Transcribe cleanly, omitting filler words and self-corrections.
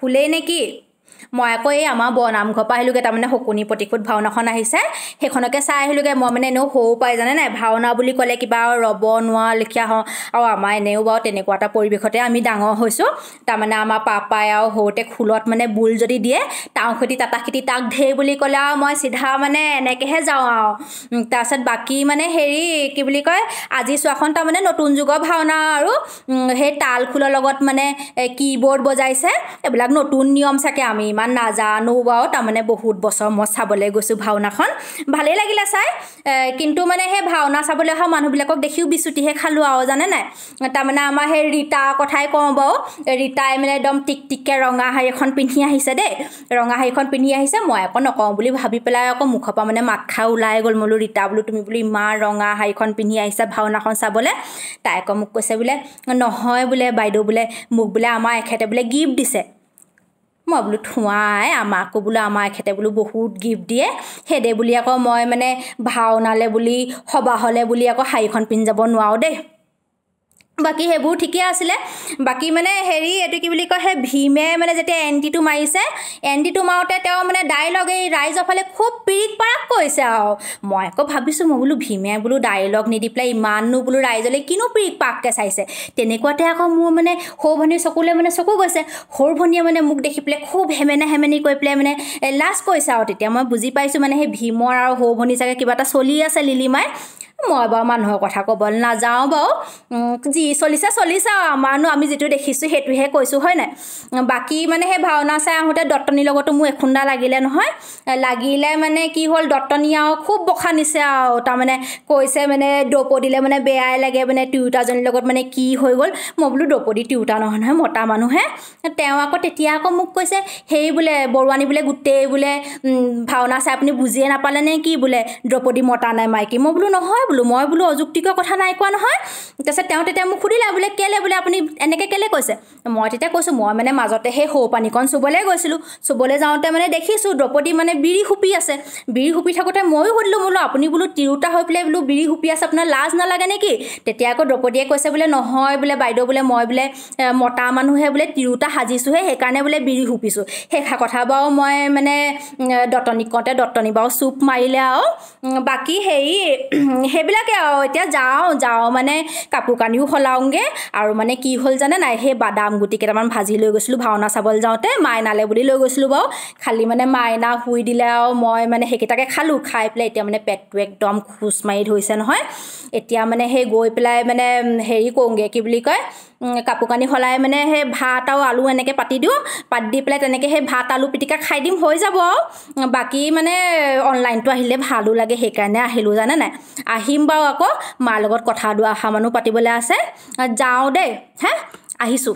শুলেই নেকি? মই আকৌ এই আমাৰ বৰনামঘৰৰ পৰা আহিলোঁগৈ, তাৰমানে শকুনি প্ৰতিশোধ ভাওনাখন আহিছে, সেইখনকে চাই আহিলোঁগৈ। মই মানে এনেও সৰু পৰাই জানে নাই, ভাওনা বুলি ক'লে কিবা ৰ'ব নোৱাৰা লেখীয়া হওঁ। আৰু আমাৰ এনেও বাৰু তেনেকুৱা এটা পৰিৱেশতে আমি ডাঙৰ হৈছোঁ। তাৰমানে আমাৰ পাপাই আৰু সৰুতে খোলত মানে বোল যদি দিয়ে, তাও খেতি তাতা খেতি তাক ধেৰ বুলি ক'লে আৰু মই চিধা মানে এনেকৈহে যাওঁ আৰু। তাৰপাছত বাকী মানে হেৰি কি বুলি কয়, আজি চোৱাখন তাৰমানে নতুন যুগৰ ভাওনা আৰু সেই তাল খোলৰ লগত মানে কী বোৰ্ড বজাইছে। এইবিলাক নতুন নিয়ম চাগে, আমি ইমান নাজানো বাৰু। তাৰমানে বহুত বছৰ মই চাবলৈ গৈছোঁ ভাওনাখন, ভালেই লাগিলে চাই। কিন্তু মানে সেই ভাওনা চাবলৈ অহা মানুহবিলাকক দেখিও বিচুতিহে খালোঁ আৰু, জানে নাই? তাৰমানে আমাৰ সেই ৰীতাৰ কথাই কওঁ বাৰু। ৰীতাই মানে একদম টিক টিককৈ ৰঙা শাৰী এখন পিন্ধি আহিছে দেই, ৰঙা শাৰীখন পিন্ধি আহিছে। মই আকৌ নকওঁ বুলি ভাবি পেলাই আকৌ মুখৰ পৰা মানে মাত খাই ওলাই গ'ল। মই বোলো ৰীতা বোলো তুমি বোলো ইমান ৰঙা শাৰীখন পিন্ধি আহিছা ভাওনাখন চাবলৈ। তাই আকৌ মোক কৈছে বোলে নহয় বোলে বাইদেউ, বোলে মোক বোলে আমাৰ এখেতে বোলে গিফ্ট দিছে। মই বোলো থোৱাই, আমাকো বোলো আমাৰ এখেতে বোলো বহুত গিফ্ট দিয়ে, সেইদে বুলি আকৌ মই মানে ভাওনালৈ বুলি সবাহলৈ বুলি আকৌ শাৰীখন পিন্ধি যাব নোৱাৰোঁ দেই। বাকী সেইবোৰ ঠিকে আছিলে। বাকী মানে হেৰি এইটো কি বুলি কয়, সেই ভীমে মানে যেতিয়া এণ্ট্ৰিটো মাৰিছে, এণ্ট্ৰিটো মাৰোঁতে তেওঁ মানে ডাইলগ এই ৰাইজৰ ফালে খুব পিৰিক পাৰাক কৰিছে আৰু। মই আকৌ ভাবিছোঁ, মই বোলো ভীমে বোলো ডাইলগ নিদি পেলাই ইমাননো বোলো ৰাইজলৈ কিনো পিৰিক পাৰাককৈ চাইছে। তেনেকুৱাতে আকৌ মোৰ মানে সৰু ভনীৰ চকুলৈ মানে চকু গৈছে। সৰু ভনীয়ে মানে মোক দেখি পেলাই খুব হেমেনা হেমেনি কৰি পেলাই মানে লাজ কৰিছে আৰু। তেতিয়া মই বুজি পাইছোঁ মানে সেই ভীমৰ আৰু সৰু ভনী চাগে কিবা এটা চলি আছে লিলিমাই। মই বাৰু মানুহৰ কথা ক'বলৈ নাযাওঁ বাৰু, যি চলিছে চলিছে আৰু, আমাৰনো আমি যিটো দেখিছোঁ সেইটোহে কৈছোঁ, হয় নাই? বাকী মানে সেই ভাওনা চাই আহোঁতে দত্তনীৰ লগতো মোৰ এখুন্দা লাগিলে নহয়। লাগিলে মানে কি হ'ল, দত্তনী আৰু খুব বখানিছে আৰু। তাৰমানে কৈছে মানে দ্ৰৌপদীলৈ মানে বেয়াই লাগে মানে তিৰোতাজনীৰ লগত মানে কি হৈ গ'ল। মই বোলো দ্ৰৌপদী তিৰোতা নহয় নহয়, মতা মানুহে। তেওঁ আকৌ তেতিয়া আকৌ মোক কৈছে সেই বোলে বৰুৱানী বোলে গোটেই বোলে ভাওনা চাই আপুনি বুজিয়ে নাপালে নে কি বোলে দ্ৰৌপদী মতা নাই মাইকী। মই বোলো নহয় বোলো, মই বোলো অযুক্তিকৰ কথা নাই কোৱা নহয়। তাৰপিছত তেওঁ তেতিয়া মোক সুধিলে বোলে কেলৈ বোলে আপুনি এনেকৈ কেলৈ কৈছে। মই তেতিয়া কৈছোঁ মই মানে মাজতে সেই সৰু পানীকণ চুবলৈ গৈছিলোঁ, চুবলৈ যাওঁতে মানে দেখিছোঁ দ্ৰৌপদী মানে বিড়ি হুপি আছে। বিড়ি হুপি থাকোঁতে ময়ো সুধিলোঁ বোলো আপুনি বোলো তিৰোতা হৈ পেলাই বোলো বিড়ি হুপি আছে, আপোনাৰ লাজ নালাগে নেকি? তেতিয়া আকৌ দ্ৰৌপদীয়ে কৈছে বোলে নহয় বোলে বাইদেউ বোলে মই বোলে মতা মানুহে বোলে তিৰোতা সাজিছোঁহে, সেইকাৰণে বোলে বিড়ি হুপিছোঁ। সেইষাৰ কথা বাৰু মই মানে দত্তনীক কওঁতে দত্তনী বাৰু চুপ মাৰিলে আৰু। বাকী হেৰি সেইবিলাকে আৰু। এতিয়া যাওঁ যাওঁ মানে কাপোৰ কানিও সলাওঁগৈ। আৰু মানে কি হ'ল জানে নাই, সেই বাদাম গুটি কেইটামান ভাজি লৈ গৈছিলোঁ ভাওনা চাবলৈ যাওঁতে, মাইনালে বুলি লৈ গৈছিলোঁ বাৰু। খালি মানে মাইনা শুই দিলে আৰু মই মানে সেইকেইটাকে খালোঁ। খাই পেলাই এতিয়া মানে পেটটো একদম খোচ মাৰি ধৰিছে নহয়। এতিয়া মানে সেই গৈ পেলাই মানে হেৰি কৰোঁগৈ কি বুলি কয়, কাপোৰ কানি সলাই মানে সেই ভাত আৰু আলু এনেকৈ পাতি দিওঁ, পাতি দি পেলাই তেনেকৈ সেই ভাত আলু পিটিকা খাই দিম, হৈ যাব আৰু। বাকী মানে অনলাইনটো আহিলে ভালো লাগে, সেইকাৰণে আহিলোঁ জানে নাই। আহিম বাৰু আকৌ, মাৰ লগত কথা দুআষাৰমানো পাতিবলৈ আছে। যাওঁ দেই, হে আহিছোঁ।